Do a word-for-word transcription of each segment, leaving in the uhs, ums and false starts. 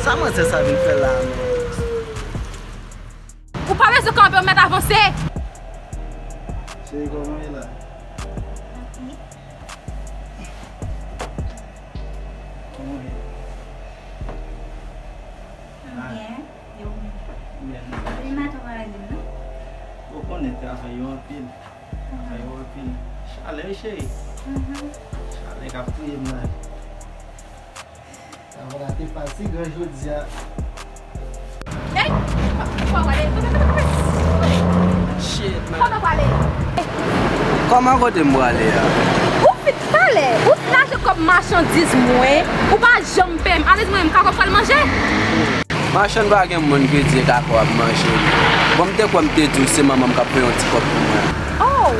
Sa manzè sa vin fè la menm? Ou pa bezwen kanpe, ou mèt avanse. Cheri, kòman ye la? Kòman ye? Mwen byen, e ou menm? Byen. Depi maten ou pa rele m non. Ou konnen travay yo anpil. Travay yo anpil. Chalè wi cheri. Mhm. Chalè k ap touye m la. Travay la te fatigan jodi a. Ey! Kote w prale? Shit, man. Kote w prale? Kòman kote m prale a? Ou fin pale! Ou fin achte kòb machandiz mwen, ou pa janm peye m. Alèz mwen menm, kako pral manje? Machann pa gen moun ki di kako ap manje li. Bon, m te kwè m te di w se manman m k ap voye yon ti kòb pou mwen. Oh!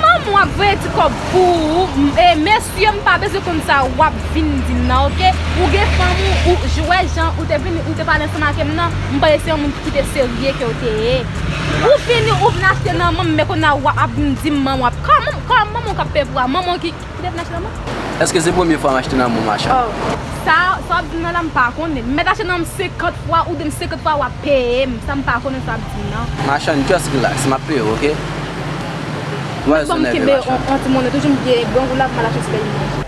Manman w ap voye ti kòb pou ou, m- e mesye m pa bezwen konn sa w ap vin di m nan, oke? Ou gen fanm ou, ou j- wè jan ou te vini, ou te pale ansanm ak m nan, m panse se yon moun ki te serye ke w te ye. Ou vini, ou vin achte nan men m, men kounye a w ap vin di m manman w ap, kòman, kòman manman w k ap peye pou a? Manman w ki, ki te vin achte nan men w? Èske se premye fwa m achte nan men w, machann? Oh, sa, sa w ap di m nan la, m pa konnen. M mèt achte nan men w senkant fwa, ou di m senkant fwa w ap peye m. Sa m pa konnen sa w ap di m nan. Machann, just relax, m ap peye w, oke? Mwen bon, m kenbe on, on ti monnen, toujou m gen grangou la pou m al achte ti bèy manje.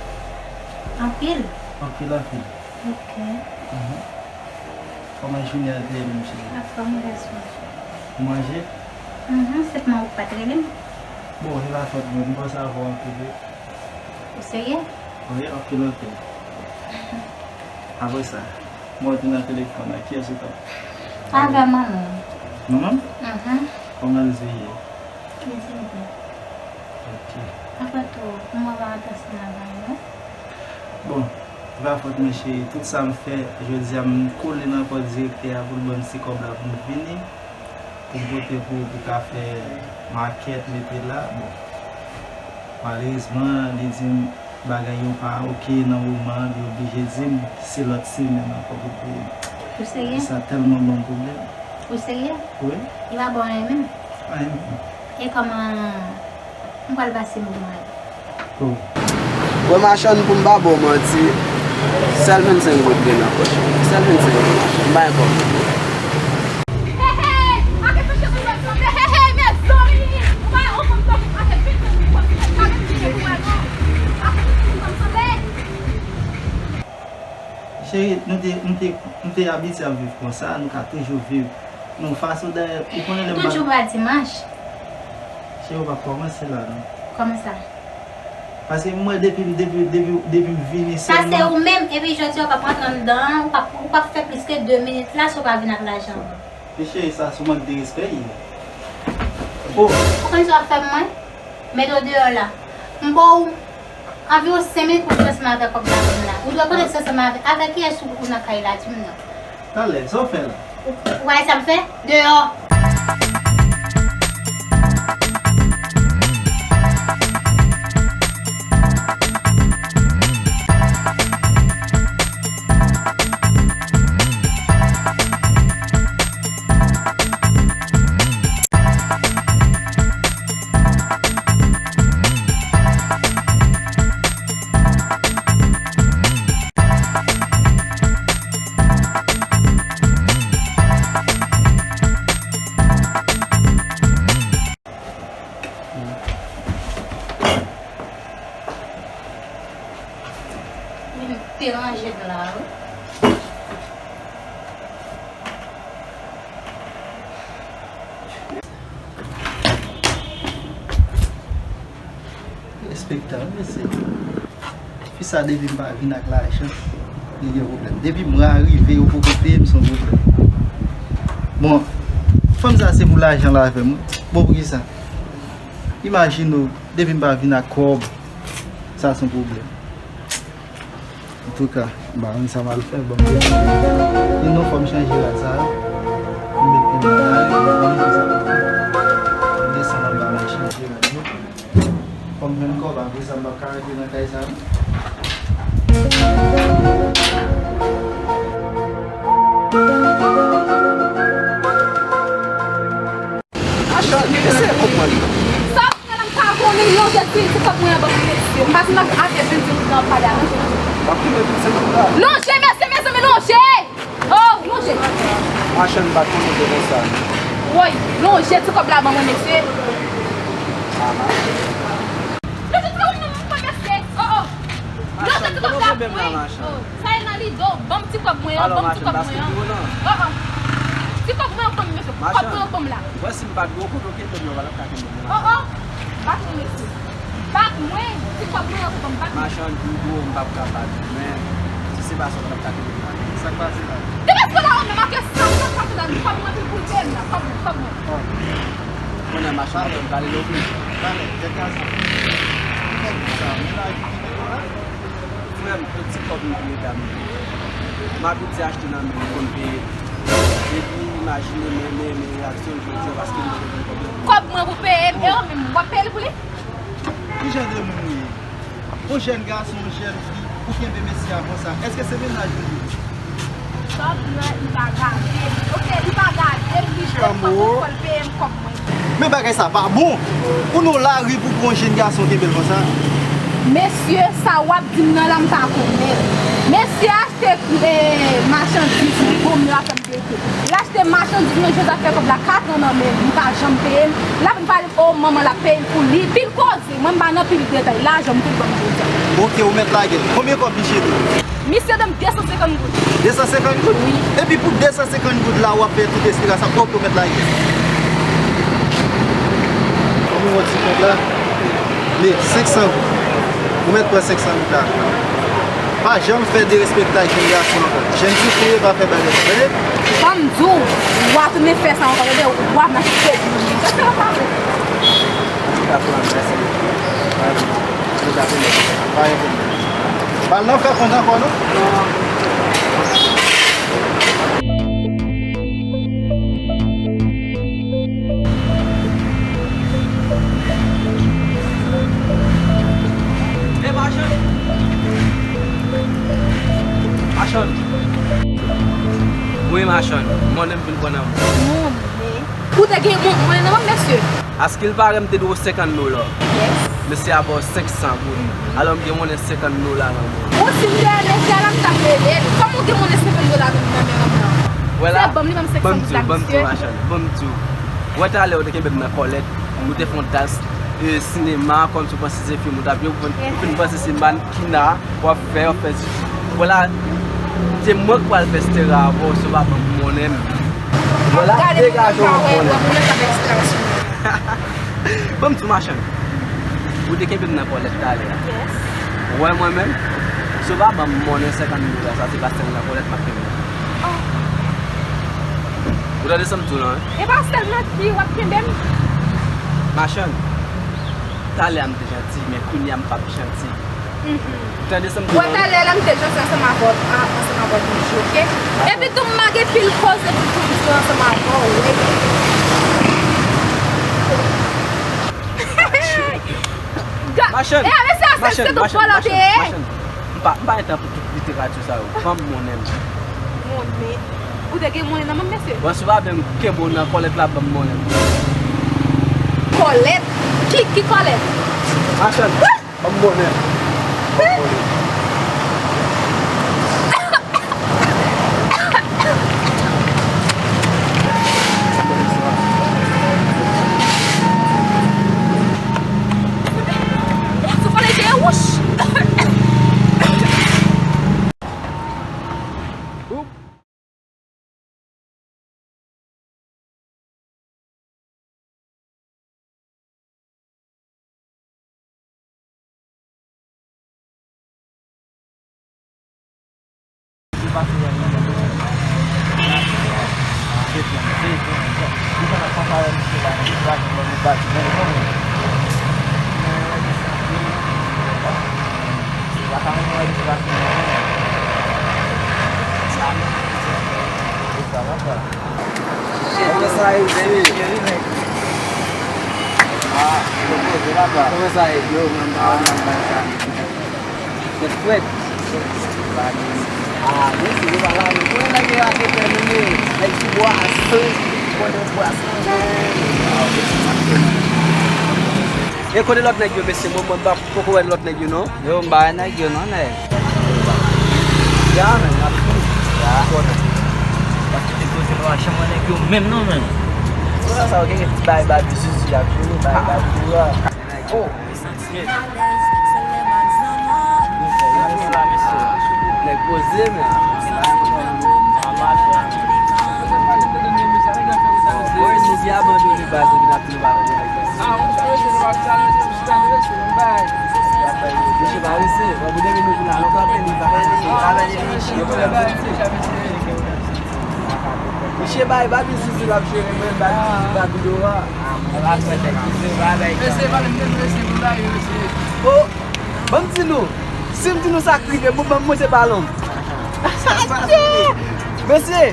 Anpil? Anpil, anpil. Ok. Mhm. Kòman jounen an te ye menm, cheri? Anfòm, gason. Ou manje? Mhm, se kòman ou pa t rele m? Bon, se pa fòt mwen, m panse avè w anpil wi. Ou serye? Wi, anpil, anpil. Apre sa, mwen te nan telefòn nan, kiyès ou t ap pale? Avè manman. Manman m? Mhm. Kòman l di w ye? Li di m byen. Ok. Apre tou, mwen pa antre ansanm avè l non. Bon, se pa fòt mwen cheri, tout sa m fè, jodi a m kole nan pòt direktè a pou l ban m ti kòb la pou m vini, pou m pote pou ou, pou w ka fè makèt, mete la, bon. Malerezman, li di m bagay yo pa oke nan moman an, li oblije di m se lòt semèn ankò pou l peye m. Ou serye? Sa tèlman ban m pwoblèm. Ou serye? Wi. Li pa ba w anyen menm? Anyen menm. E kòman m pral pase moman an? Oh. Bon, machann, pou m pa ba w manti, sèl vennsenk goud gen nan pòch mwen. Sèl vennsenk goud, machann. M pa gen kòb. Hey, hey! Ake touche pou mwen sanble. Hey, hey, mezanmi! Ou pa wè yon fanm tankou m ake vennsenk goud pou mwen, pa gen pye pou mwen non. Ake touche pou mwen sanble. Cheri, nou te, nou te, nou te abitye ap viv konsa, nou ka toujou viv. Non, fason dayè, ou konnen lè m pa. Toujou pa dimanch. Cheri, ou p ap kòmanse la, non. Kòman sa? Paske m wè depi, depi, depi, depi m vini sèlman. Sa se ou menm, epi jodi a w p ap rantre anndan an, ou p ap, ou p ap fè plis ke de minit la si w pa vin ak lajan an. Men cheri, sa se mank de respè l ye. Oh! Ou konn sa w ap fè pou mwen? Mete w deyò la. M ba w anviwon senk minit pou w soti ansanm avè kòb la ban m la. Ou dwe konnen se ansanm avè, avè kiyès ou, ou nan kay la, di m non. Talè, sa w fè la? Ou, ou wè sa m fè? Deyò! Vin deranje m la, wi. Respektan, mesye. Fi sa depi m pa vin ak lajan, li gen pwoblèm. Depi mwa a rive, yo poko peye m, se yon pwoblèm. Bon, fanm sa se pou lajan l avè m, wi. Bon, poukisa? Imajine w, depi m pa vin ak kòb, sa se yon pwoblèm. Antouka, m pa konn sa m al fè, bon. Gen yon fò m chanje rad sa yo, m met pou m nan lari, m konn ki sa pou fè. M desann anba, m al chanje rad yo. Fò m jwenn kòb, apre sa m p ap ka rete nan kay sa non. Machann, eseye konprann mwen. Sa w fè la m pa konnen, lonje ti, ti kòb mwen an ban m mesye. M pa t nan afè vennsenk goud nan pale a, lonje, lonje. W ap tounen vennsenk goud la? Lonje, mesye, mezanmi, lonje! Machann, m pa t konnen te konsa. Woy, lonje ti kòb la ban mwen, mesye. Ah, machann. Lonje ti kòb mwen, mwen, mesye. Oh, oh. Lonje ti kòb la ban mwen. Oh, sa e nan lido. Ban m ti kòb mwen an, ban m ti kòb mwen an. Oh, oh. Ti kòb mwen an ban m, mesye. Kòb mwen an ban m la. Mwen, si m pa t gwo kote w kenbe m nan, w pa t ap ka kenbe m nan. Oh, oh. Bat mwen, mesye. Bat mwen, ti kòb mwen an, ban m bat mwen. Machann, pi gwo, m p ap ka bat ou, men si se pa sa, w p ap ka kenbe m la. Sa k pase la? Depi se la, ou menm ak sa, sa k pase la, kòb mwen, pi pou l peye m la, kòb mwen, kòb mwen. Kounye a, machann, m prale lòt wi. Talè, kèk gason. Kòb sa, men la, ki mete w la? Frè m, yon ti kòb m gen medam yo. M abitye achte nan men m, m konn peye. Epi, imajine, men, men, men reyaksyon l jodi a, paske m te konn kòb la. Kòb mwen pou peye m, e ou menm, w ap peye l pou li? Ki jan de moun ou ye? Yon jèn gason, yon jèn fi, ou kenbe mesye a konsa. Èske se mennaj ou li ye? Kòb mwen, li pa gade m. Oke, li pa gade m, li jwenn kòb mwen, fò l peye m kòb mwen. Men bagay sa pa bon. Pou nou lari pou pran yon jenn gason kenbe l konsa. Mesye, sa w ap di m nan la, m pa konnen l. Mesye achte, eh, machandiz, li bon, m yo ap fè m bete. L achte machandiz, men Joseph fè kòb la kat an nan men l, li pa janm peye m. L ap vin pale m, o, manman l ap peye l pou li. Pil koze, mwen m pa nan pil detay. Lajan m tou l ban m jodi a. Oke, ou mèt lage l. Konbyen kòb li chede w? Misye ban m de san senkant goud. De san senkant goud? Wi. Epi pou de san senkant goud la, w ap fè tout espera sa, oke, ou mèt lage. Ban m yon ti kòb la. Men, senk san goud. Ou mèt pran senk san goud la. Pa janm fè derespektay jèn gason ankò. Jèn fi w ye, pa fè bagay sa, tande? Ban m di w, w a tounen fè sa ankò, tande? W ap nan fè. Antouka, frè m, mèsi. Antouka, frè m, pa gen pwoblèm. Bal nan fè kont ankò, non? E machann! Machann! Wi, machann. Monnen m vin pran nan men w. Monnen? Ou te gen mon-, monnen nan men m, mesye? Aske l pa renmen, m te dwe w senkant dola. Yes. Mesye a ba w senk san goud. Alò m gen monnen senkant dola nan men m. Bon, si m te renmen mesye a la, m t ap rele l. Kòman w gen monnen senkant dola nan men w la? Wè la, ban m di w, ban m di w, machann, ban m di w. Wè talè ou te kenbe m nan kòlèt, nou te fè yon dans, e, sinema, kòmsi w panse se fim ou t ap jwe, ou fin, ou fin panse se mannkina. W ap fè, w ap fè. Vwala, se mwen k pral fè stera avè w, si w pa ban m monnen m. Vwala, degaje w ak monnen m. Ban m di w, machann. Ou te kenbe m nan kòlèt talè a. Yes. Ou wè mwen menm? Si w pa ban m monnen senkant dola sa, se pa sèl nan kòlèt m ap kenbe. Oh. Ou tande sa m di w lan, wi? E pa sèl nan ki w ap kenbe m. Machann, talè a m te janti, men kounye a m p ap janti. Mhm. Ou tande sa m di w lan? Wè talè la m te janti ansanm avè w, a, ansanm avè w toujou, oke? Epi tou m pa gen pil koze pou, pou m di ansanm avè w, wi. Machann, e, mesye a, se, machann, se tout machann, vòlò te ye. Machann, m pa, m pa gen tan pou tout literati sa yo. Ban m monnen m. Monnen? Ou te gen monnen nan men m, mesye? Bon, si w pa vle m kenbe w nan kòlèt la, ban m monnen m. Kòlèt? Ki, ki kòlèt? Machann. Ban m monnen. Ban m monnen. Kòman sa ye, cheri? Ah, yo poze papa. Kòman sa ye? Yo, mwen, mwen, mwen, mwen, sa. Tèt frèt. Ah, mèsi, yo pa la, yo. Konnen nèg yo a detèmine. Nèg sou bwa, se konnen bwa, se konnen. Ah, ok. E kote lòt nèg yo, mesye? Mwen, mwen, m pa poko wè lòt nèg yo, non. Yo, m pa wè nèg yo, non, nèg. Ya, men, n ap swiv. Ya. Konnen. Paske depoze nou a chanm Yo menm non, menm. Kounye a sa, w gen ti bay Baby Zuzu ap jere, bay Baby Dora. Oh. Yes. Yo la, mesye. Nèg poze, men. Boy, nou byen abandone baz, nou vin ap di nou pa konn nèg. Misye pa rese, bon, pou de minit la, nou kanpe, li pa rese. Misye bay Baby Zuzu l ap jere, mwen bay Baby Dora. Mesye, pale m de mesye, pou bay yo, mesye. Oh, ban m di nou, si m di nou sa k rive, bon, ban m monte balon. Mesye,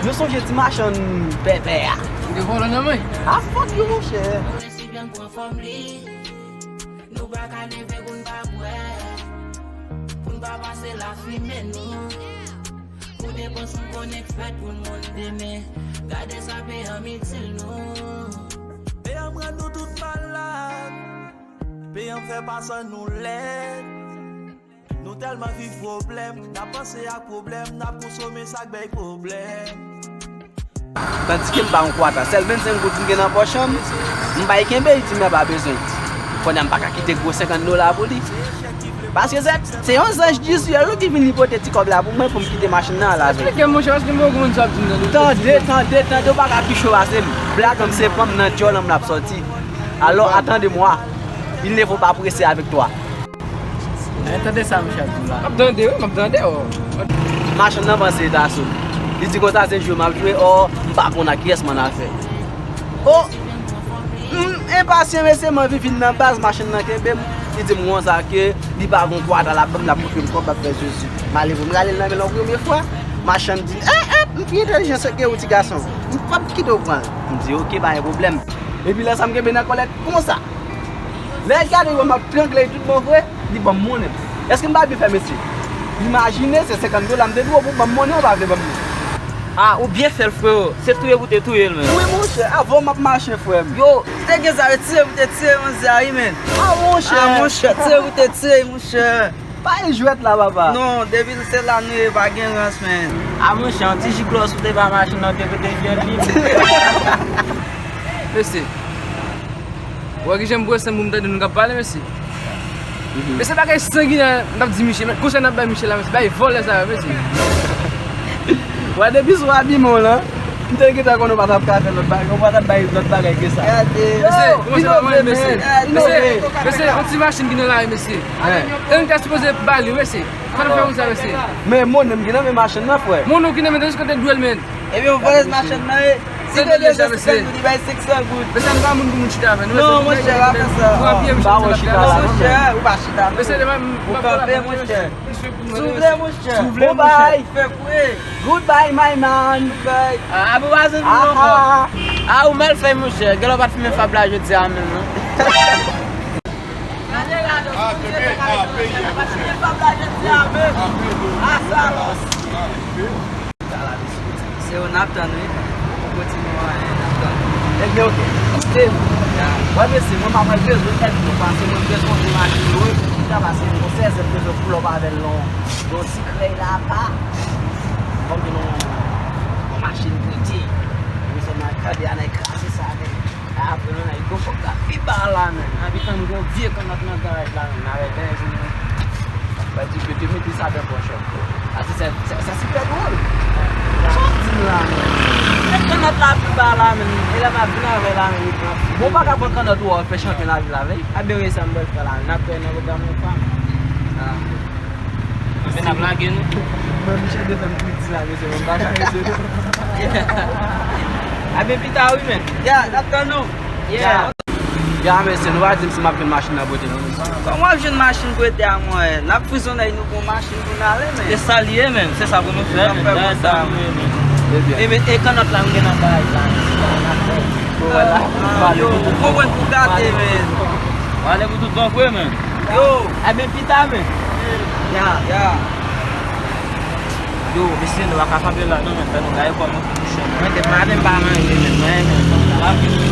nou sonje ti machann pèpè a. Li te vòlò nan men. Ah, fuck you, monchè. Resipi an pran fòm li. Nou pa ka leve pou n pa bwè. Pou n pa pase lafimen nou. Pou depans nou konnen k fèt pou n moun demen. Gade sa peyi an itil nou. Peyi an rann nou tout malad. Peyi an fè pa san nou lèd. Nou tèlman viv pwoblèm, n ap panse ak pwoblèm, n ap konsome sa k bay pwoblèm. Tandike m pa yon kwata, sèl vennsenk goud m gen nan pòch an, m bay kenbe, li di m pa bezwen. Kounye a m pa ka kite gwo senkant dola pou li. Paske se, se yon zanj di syèl wi ki vin li pote ti kòb la pou mwen pou m kite machin nan al avè l. Eksplike m, monchè, paske m poko konprann sa w ap di m nan. Tande, tande, tande, ou pa ka pi cho pase m. Blagan m se panm nan djòl an m l ap sòti. Alors, attendez-moi. Il ne faut pas presser avec toi. Men tande sa misye ap di la. M ap tande, wi, m ap tande, o. Machann nan panse e ta sou. Li di konsa se jwe m ap jwe, o, m pa konn ak kiyès m annafè. O, m enpasyan, mesye, m anvi vin nan baz, machann nan kenbe m. Li di m konsa ke li pa gon kwata l ap ban m, l ap montre m kòb, l ap fè sesi. M ale pou m rale l nan men l yon premye fwa. Machann di, e, e, m pi entèlijan ke ou, ti gason. M p ap kite w pran l. M di, oke, pa gen pwoblèm. Epi lè sa m kenbe nan kòlèt konsa. Lè l gade wè m ap trangle l tout bon vre, li ban m monnen m. Èske m pa byen fè, mesye? Imajine, se senkant dola m te dwe w pou w ban m monnen, ou pa vle ban m li. A, ou byen fè l, freo. Se touye pou te touye l, menm. Wi, monchè, avè w m ap mache, frè m. Yo, si te gen zam, se tire pou te tire manzè a, wi, menm. A, monchè. A, monchè, tire pou te tire, monchè. Pa gen jwèt la, papa. Non, depi se la nou ye, pa gen rans, menm. A, monchè, yon ti jiglo, si w te bay machann nan, te rete vyèl li. Mesye. Ou wè ki jan m bwè san m pou m tande nou k ap pale, mesye. Mesye, bagay sanginè n ap di misye, men konsèy n ap bay misye la, mesye, bay vòlè sa yo, mesye. Wè, depi sou abiman w lan, m te gentan konnen w pa t ap ka fè lòt bagay, w pa t ap bay lòt bagay ke sa. Gade. Mesye, kòmanse pa mwen, mesye. Mesye, mesye, yon ti machin ki nan lari, mesye. E nou ta sipoze ba li, mesye. Sa nou fè konsa, mesye? Men monnen m ki nan men machann nan, frè. Monnen w ki nan men, tandis ke w te dwe l, men. Ebyen, yon vòlè machann nan ye. Si te deja, mesye. Li bay senk san goud. Mesye, nou pa moun pou moun chita avè nou. Non, monchè, pa fè sa. Nou pa pye, mesye, nou pa chita la, non, monchè, ou pa chita, non. Mesye, ou kanpe, monchè. Si w vle, monchè. Si w vle, monchè. Fè kwe. Goodbye, my man. Goodbye. A, a, bon, pa zanmi nou ankò. A, ou mal fè, monchè. Gèlè w pa t fimen fab la jodi a menm, non. Gade la, non, ah, si w vle, gade, ah, non, peyi a, pa t fimen fab la jodi a menm. Ah, peyi. Ah, sa lòs. Ah, peyi. Se yo n ap tann, wi. Ou kontinye anyen, n ap tann. Ebyen, oke. Koute m. Ya. Wè, mesye, mwen pa pral bezwen èd nou, paske mwen bezwen yon machin lwe, chita, paske m gon sèzè, m bezwen pull up avè l nan yon ti krèy la apa. Fò m gen yon, yon machin prete. Mwen sèlman tande a nan kraze sa avè l. Apre, nan Ayiti, fòk ta pi ba la, menm. Abitan, nou gen yon vye kannòt nan garaj la, menm. Avèk bèj, menm. Sa di ke te mete sa dan pòch ou. Sa se, se, se, se sipè dwòl. Sa w di m la, menm? Mete kannòt la pi ba la, menm. E lè m ap vin avè l la, menm, li pran. Bon, ou pa ka pran kannòt ou a, fè chanpyon lavi l avè l. A ben wi, sa m pral fè la, menm. N ap wè nan pwogram nan, fam. Ah. Anben n ap lage nou. Mwen, Michel te fè m piti la, mesye, mwen pa ka mesye. Anben pita wi, men. Ya, n ap tann nou. Yeah. Ya, mesye, nou pa di m si m ap jwenn machin nan prete, non, mesye. Kòman w ap jwenn machin prete a, mwen? N ap frizonnay nou pou yon machin pou n ale, men. Se sa l ye, men. Se sa pou nou fè, men. Ebyen. Ebyen, e kannòt la m gen nan garaj la, men. Bon, wè la. Ah, yo, ou konprann pou gate, men. W ale pou tout bon vre, men. Yo. Ebyen, pita, men. Ya. Ya. Yo, mesye, nou pa ka kanpe la, non, men. Fè nou gaye kò nou tou, mouche, men. Mwen, te maten, m pa manje, men. Mwen, men.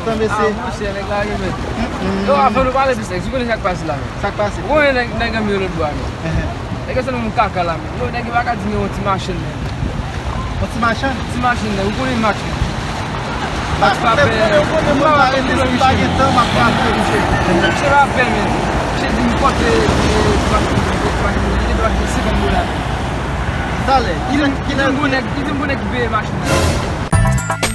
Tan mesye. Ah, monchè, nèg la gen men. Yo, avan nou pale de sèks, ou konnen sa k pase la men. Sa k pase? Ou konnen nèg, nèg anmye lòt bò a men. Nèg yo se yon kaka la men. Yo, nèg yo pa ka di men yon ti machin men. Yon ti machin? Ti machin men, ou konnen match men. Match pa pè. Ou konnen moun pa rete si pa gen tan, m ap raple misye. Misye pa pè men. Misye di m pote, eh, ti machin, ti machin, li gen dwa achte senkant dola. Talè, ki lè, ki lè? Li di m pou nèg, li di m pou nèg peye machin nan.